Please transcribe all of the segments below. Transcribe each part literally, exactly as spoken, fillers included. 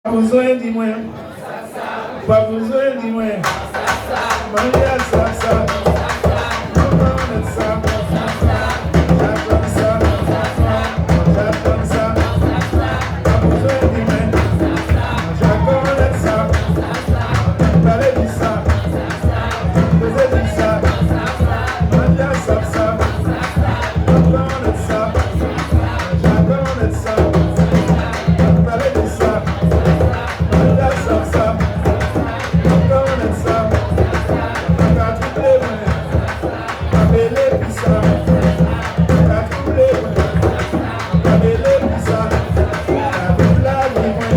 Pa bizwen di mwen. Pa bizwen di mwen. Mwen ja sav sa. Mwen konnèt sa. Ja tann sa. Ja tann sa. Pa bizwen di mwen. Ja konnèt sa. Palé di sa. Palé di sa. Mwen ja sav sa. Mwen konnèt sa. Mwen ja konnèt sa. Palé di sa. Mwen ja sav sa. Mwen konnèt sa. Pa ka twoublé mwen. Pa bélé pi sa. Pa ka twoublé mwen. Pa bélé pi sa. Labib la di mwen.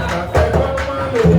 Pa fè kòman lé.